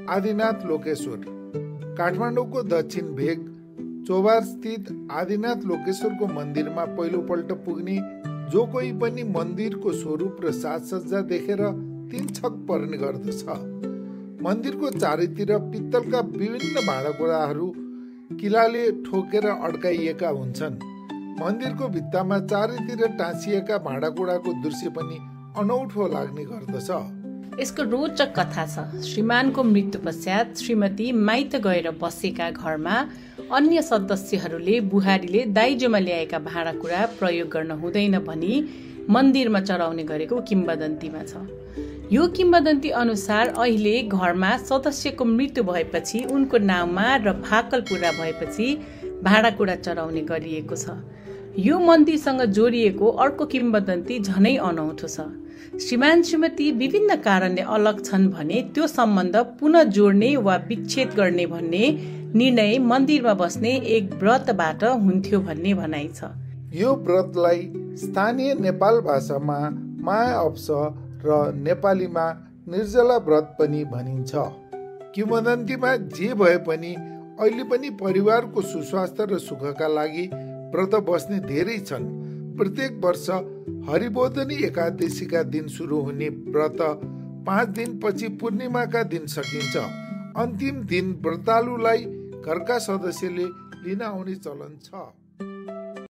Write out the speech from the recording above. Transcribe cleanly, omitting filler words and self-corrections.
आदिनाथ लोकेश्वर। काठमाडौँको दक्षिण भेग चोबार स्थित आदिनाथ लोकेश्वरको मन्दिरमा पहिलोपल्ट पुग्ने जो कोही पनि मन्दिरको स्वरूप र साजसज्जा देखेर तीनछक पर्ने गर्दछ। मन्दिरको चारैतिर पित्तलका विभिन्न भाँडाकुँडाहरू किलाले ठोकेर अड्काइएका हुन्छन्। मन्दिरको भित्तामा चारैतिर टाँसिएका भाँडाकुँडाको दृश्य पनि अनौठो लाग्ने गर्दछ। यसको रोचक कथा छ। श्रीमानको मृत्यु पश्चात श्रीमती माइत गएर बसेका घरमा अन्य सदस्यहरूले बुहारीले दाइजोमा ल्याएका भाँडाकुँडा प्रयोग गर्न हुँदैन भनी मन्दिरमा चढाउने गरेको किम्वदन्तीमा छ। यो किम्वदन्ती अनुसार अहिले घरमा सदस्यको मृत्यु भएपछि उनको नाममा र भाकल पुरा भएपछि भाँडाकुँडा चढाउने गरिएको छ। यो मन्दिरसँग जोडिएको अर्को किम्वदन्ती झनै अनौठो छ। श्रीमान श्रीमती विभिन्न कारणले अलग छन् भने त्यो सम्बन्ध पुनः जोड्ने वा विच्छेद गर्ने भन्ने निर्णय मन्दिरमा बस्ने एक व्रतबाट हुन्थ्यो भन्ने भनाइ छ। यो व्रतलाई स्थानीय नेपाल भाषामा माया अप्स र नेपालीमा निर्जला व्रत पनि भनिन्छ। किंवदन्तीमा जे भए पनि अहिले पनि परिवारको सुस्वास्थ्य र सुखका लागि व्रत बस्ने धेरै छन्। प्रत्येक वर्ष हरिबोधिनी एकादशीका दिन सुरु हुने व्रत 5 दिनपछि पूर्णिमाका दिन सकिन्छ। अन्तिम दिन व्रतालुलाई घरका सदस्यले लिन आउने चलन छ।